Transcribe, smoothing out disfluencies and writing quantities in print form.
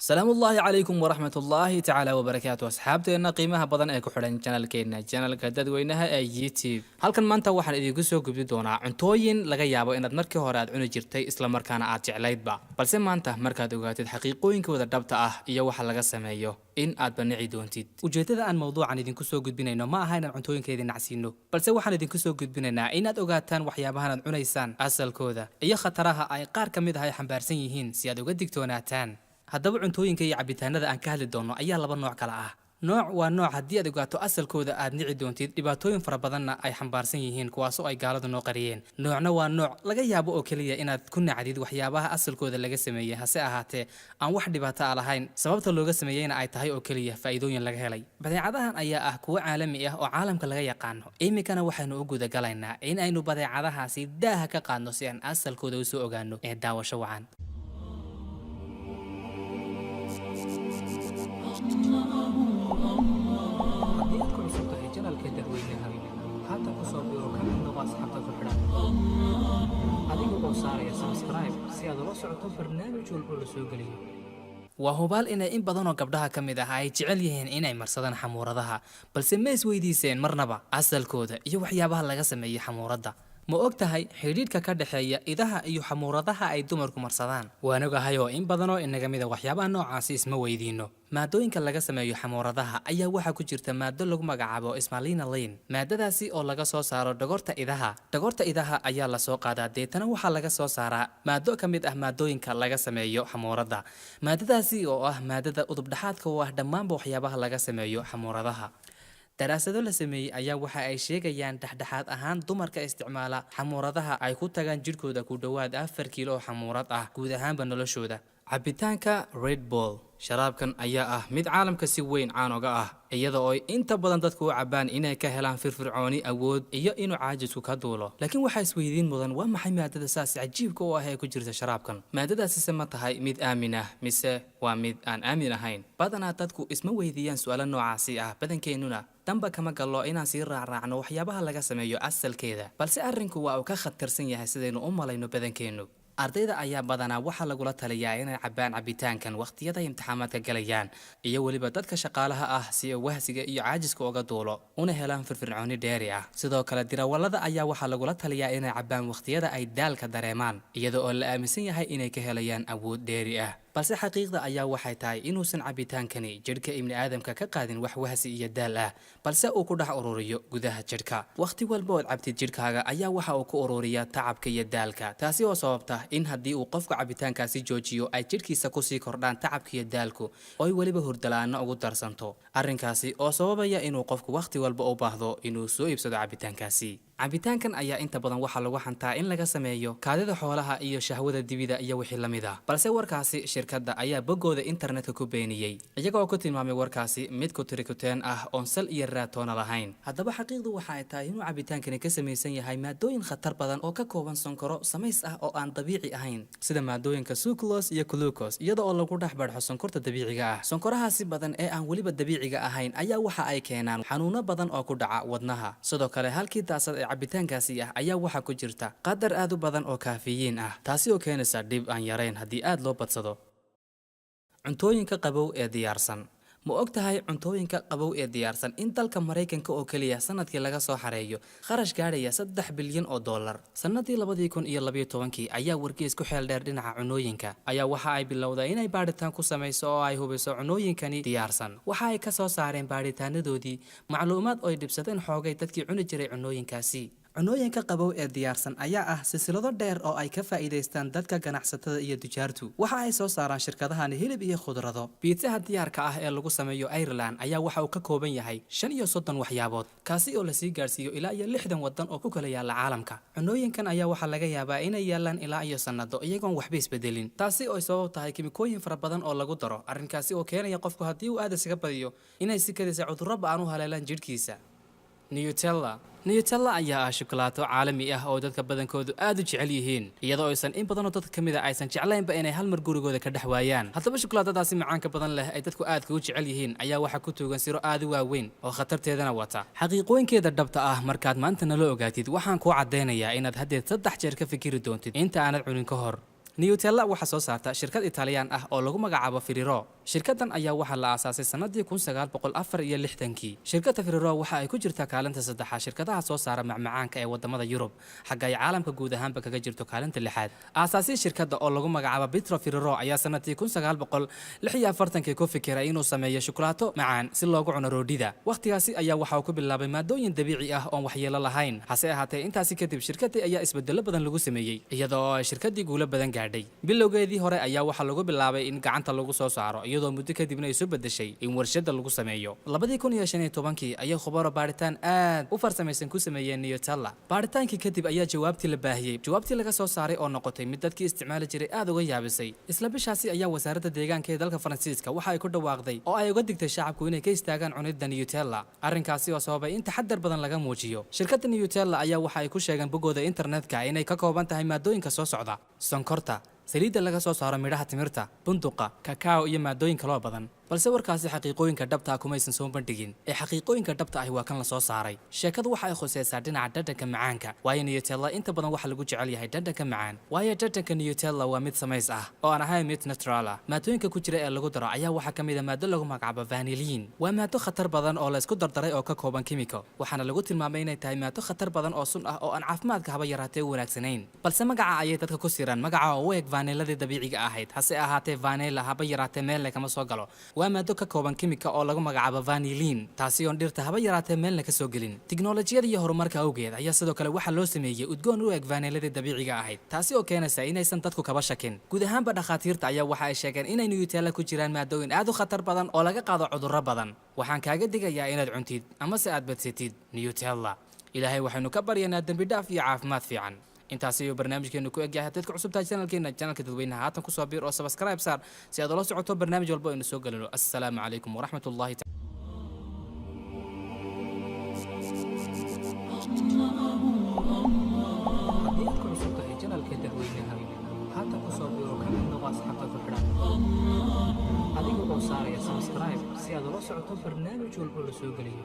Salaamullaahi calaykum waraxmatullaahi tacaala wabarakaatu. Asxaabteenna qiimaha badan ee ku xidhan channelkeenna, channelka dadweynaha ee YouTube, halkan maanta waxaan idinku soo gudbi doonaa cuntooyin laga yaabo inaad markii hore aad cuni jirtay, islamarkaana aad jeclaydba, balse maanta markaad ogaatid xaqiiqooyinkooda dhabta ah iyo waxa laga sameeyo in aad banici doontid. Ujeeddada aan mawduucan idinku soo gudbinayno ma aha inaan cuntooyinka idin nacsiino, balse waxaan idinku soo gudbinaynaa inaad ogaataan waxyaabahan aad cunaysaan asalkooda iyo khataraha ay qaar ka mid ah ay xambaarsan yihiin, si aad uga digtoonaataan. Haddaba, cuntooyinka iyo cabitaanada aan ka hadli doonno ayaa laba nooc kala ah. Nooc waa nooc haddii aad ogaato asalkooda aad nici doontid, dhibaatooyin fara badanna ay xambaarsan yihiin, kuwaasoo ay gaaladu noo qariyeen. Noocna waa nooc laga yaabo oo keliya inaad ku nacdid waxyaabaha asalkooda laga sameeyey, hase ahaatee aan wax dhibaato a lahayn, sababta looga sameeyeyna ay tahay oo keliya faa'iidooyin laga helay. Badeecadahan ayaa ah kuwo caalami ah oo caalamka laga yaqaano. Iminkana waxaynu u gudagalaynaa in aynu badeecadahaasi daaha ka qaadno si aan asalkooda usoo ogaano. Ee daawasho wacan. Haddii aad ku cusub tahay channelka dadweynaha, haatan ku soo biro, ka mid noqo asxaabta ku xidhan adiga oo saaraya subscribe, si aad ula socoto barnaamij walba oo la soo geliyo. Waa hubaal inay in badan oo gabdhaha ka mid ah ay jecel yihiin inay marsadaan xamuuradaha, balse ma isweydiiseen marnaba asalkooda iyo waxyaabaha laga sameeyey xamuuradda? Ma og tahay xidhiidhka ka dhexeeya idaha iyo xamuuradaha ay dumarku marsadaan? Waan ogahay oo in badanoo inaga mida waxyaabaha noocaasi isma weydiino. Maadooyinka laga sameeyo xamuuradaha ayaa waxaa ku jirta maado lagu magacaabo ismalina lin, maadadaasi oo laga soo saaro dhogorta idaha. Dhogorta idaha ayaa lasoo qaadaa, deetana waxaa laga soo saaraa maado ka mid ah maadooyinka laga sameeyo xamuuradda, maadadaasi oo ah maadada udubdhaxaadka u ah dhammaanba waxyaabaha laga sameeyo xamuuradaha. Daraasado la sameeyey ayaa waxa ay sheegayaan dhexdhexaad ahaan dumarka isticmaala xamuuradaha ay ku tagaan jidhkooda ku dhowaad 4 kiilo oo xamuurad ah guud ahaanba noloshooda. Cabitaanka Red Bull, sharaabkan ayaa ah mid caalamka si weyn caan oga ah, iyada oo ay inta badan dadku u cabbaan inay ka helaan firfircooni, awood iyo inuu caajisku ka duulo. Laakiin waxaa isweydiin mudan: waa maxay maadada saas cajiibka u ah ee ku jirta sharaabkan? Maadadaasise ma tahay mid aamin ah mise waa mid aan aamin ahayn? Badanaa dadku isma weydiiyaan su-aalo noocaasi ah, badankeenuna danba kama gallo inaan sii raacraacno waxyaabaha laga sameeyo asalkeeda. Balse arrinku waa uu ka khatarsan yahay sidaynu u malayno badankeennu. Ardayda ayaa badanaa waxaa lagula taliyaa inay cabbaan cabitaankan wakhtiyada imtixaamaadka galayaan, iyo weliba dadka shaqaalaha ah, si uu wahsiga iyo caajiska uga duulo una helaan firfircooni dheeri ah. Sidoo kale dirawallada ayaa waxaa lagula taliyaa inay cabbaan wakhtiyada ay daalka dareemaan, iyada oo la aaminsan yahay inay ka helayaan awood dheeri ah. Balse xaqiiqda ayaa waxay tahay inuusan cabitaankani jidhka ibni aadamka ka qaadin wax wahsi iyo daal ah, balse uu ku dhex ururiyo gudaha jidhka. Wakhti walba ood cabtid, jidhkaaga ayaa waxa uu ku ururiyaa tacabka iyo daalka, taasi oo sababta in haddii uu qofku cabitaankaasi joojiyo ay jidhkiisa kusii kordhaan tacabka iyo daalku, oo ay weliba hurdala-aano ugu darsanto, arrinkaasi oo sababaya inuu qofku wakhti walba u baahdo inuu soo iibsado cabitaankaasi. Cabitaankan ayaa inta badan waxaa lagu xantaa in laga sameeyo kaadida xoolaha iyo shahwada dibida iyo wixii la mid ah, balse warkaasi shirkadda ayaa boggooda internetka ku beeniyey, iyagoo ku tilmaamay warkaasi mid ku tirikuteen ah oon sal iyo raatoona lahayn. Haddaba, xaqiiqdu waxa ay tahay inuu cabitaankani ka samaysan yahay maadooyin khatar badan oo ka kooban sonkoro samays ah oo aan dabiici ahayn, sida maadooyinka sucralose iyo glucose, iyada oo lagu dhex barxo sonkorta dabiiciga ah. Sonkorahaasi badan ee aan weliba dabiiciga ahayn ayaa waxa ay keenaan xanuuno badan oo ku dhaca wadnaha. Sidoo kale, halkii daasad ee cabitaankaasi ah ayaa waxaa ku jirta qadar aad u badan oo kaafiyiin ah, taasi oo keenaysa dhib aan yarayn haddii aad loo badsado. Cuntooyinka qabow ee diyaarsan: ma og tahay cuntooyinka qabow ee diyaarsan in dalka Maraykanka oo keliya sanadkii laga soo xareeyo kharash gaadhaya $3 bilyan? Sanadii 2012-kii ayaa wargeys ku xeel dheer dhinaca cunooyinka ayaa waxa ay bilowday inay baadhitaan ku samayso oo ay hubiso cunooyinkani diyaarsan. Waxa ay ka soo saareen baadhitaanadoodii macluumaad oo ay dhibsadeen xoogay dadkii cuni jiray cunooyinkaasi. Cunooyinka qabow ee diyaarsan ayaa ah silsilado dheer oo ay ka faa'iidaystaan dadka ganacsatada iyo tujaartu. Waxa ay soo saaraan shirkadahani hilib iyo khudrado. Biitsaha diyaarka ah ee lagu sameeyo Ireland ayaa waxa uu ka kooban yahay 35 waxyaabood, kaasi oo lasii gaadhsiiyo ilaa iyo 60 waddan oo ku kala yaala caalamka. Cunooyinkan ayaa waxaa laga yaabaa inay yaalaan ilaa iyo sannado iyagoon waxba isbedelin, taasi oo ay sabab tahay kimikooyin fara badan oo lagu daro, arrinkaasi oo keenaya qofku haddii uu aad isaga badiyo inay si kadisa cudurro ba'an u haleelaan jidhkiisa. Nutella. Nutella ayaa ah shukulaato caalami ah oo dadka badankoodu aad u jecel yihiin, iyadoo aysan in badanoo dadka ka mid a aysan jeclaynba inay hal mar gurigooda ka dhex waayaan. Haddaba, shukulaatadaasi macaanka badan leh ay dadku aadka u jecel yihiin ayaa waxaa ku tuugan siro aad u waaweyn oo khatarteedana wata. Xaqiiqooyinkeeda dhabta ah markaad maanta nala ogaatid, waxaan kuu caddaynayaa inaad haddeed saddex jeer ka fikiri doontid inta aanad cunin ka hor. Nutella waxaa soo saarta shirkad Italiyaan ah oo lagu magacaabo Ferrero. Shirkaddan ayaa waxaa la aasaasay sannadii 1964-kii. Shirkadda Ferrero waxa ay ku jirtaa kaalinta saddexaad shirkadaha soo saara macmacaanka ee wadamada Yurub, xagga ay caalamka guud ahaanba kaga jirto kaalinta lixaad. Aasaasii shirkadda oo lagu magacaabo Pietro Ferrero ayaa sanadii 1946-kii ku fikiray inuu sameeyo shukulaato macaan si loogu cuno roodhida. Wakhtigaasi ayaa waxa uu ku bilaabay maadooyin dabiici ah oon waxyeelo lahayn. Hase ahaatee, intaasi kadib shirkaddii ayaa isbedelo badan lagu sameeyey, iyadoo oo ay shirkaddii guulo badan gaadhay. Bilowgeedii hore ayaa waxaa lagu bilaabay in gacanta lagu soo saaro, iyadoo muddo kadibna isu bedeshay in warshada lagu sameeyo. 2015-kii ayay khubaro baadhitaan aad u farsamaysan ku sameeyeen Nutella. Baadhitaankii kadib ayaa jawaabtii la baahiyey, jawaabtii laga soo saaray oo noqotay mid dadkii isticmaali jiray aad uga yaabisay. Isla bishaasi ayaa wasaaradda deegaanka ee dalka Faransiiska waxa ay ku dhawaaqday oo ay uga digtay shacabku inay ka istaagaan cunidda Nutella, arrinkaasi oo sababay in taxadar badan laga muujiyo. Shirkadda Nutella ayaa waxa ay ku sheegeen boggooda internetka inay ka kooban tahay maadooyinka soo socda: sonkorta, saliidda laga soo saaro midhaha timirta, bunduqa, kakao iyo maadooyin kaloo badan. Balse warkaasi xaqiiqooyinka dhabta ah kumaysan soo bandhigin, ee xaqiiqooyinka dhabta ahi waa kan la soo saaray. Sheekadu waxa ay khuseysaa dhinaca dhadhanka macaanka, waayo Nutella inta badan waxaa lagu jecel yahay dhadhanka macaan, waayo dhadhanka Nutella waa mid samays ah oo aan ahayn mid natural ah. Maadooyinka ku jira ee lagu daro ayaa waxaa ka mid ah maado lagu magacaabo vanillin. Waa maado khatar badan oo la isku dardaray oo ka kooban kimiko, waxaana lagu tilmaamay inay tahay maado khatar badan oo sun ah oo aan caafimaadka haba yaraatee u wanaagsanayn. Balse magaca ayay dadka ku siraan, magaca oo u eg vaniladii dabiiciga ahayd. Hase ahaatee, vanilla haba yaraatee meelna kama soo galo. Waa maado ka kooban kimika oo lagu magacaabo vanillin, taasi oon dhirta haba yaraatee meelna ka soo gelin. Tiknolojiyada iyo horumarka awgeed ayaa sidoo kale waxaa loo sameeyey udgoon u eg vaniladii dabiiciga ahayd, taasi oo keenaysa inaysan dadku kaba shakin. Guud ahaanba dhakhaatiirta ayaa waxa ay sheegeen inay Nutella ku jiraan maadooyin aad u khatar badan oo laga qaado cudurro badan. Waxaan kaaga digayaa inaad cuntid amase aad badsatid Nutella. Ilaahay waxaynu ka baryanaa dembi dhaaf iyo caafimaad fiican. Intaasi ayuu barnaamijkeenu ku egyahay. Haddaad ku cusub tahay channelkeena, channelka dadweynaha, haatan kusoo biir oo subscribe saar si aad ula socoto barnaamij walba aynu soo gelino. Assalaamu calaykum waraxmat ullahi. Haddii aad ku cusub tahay channelka dadweynaha, haatan ku soo biiro, ka mid noqo asxaabta ku xidhan, adiga oo saaraya subscribe si aad ula socoto barnaamij walba la soo geliyo.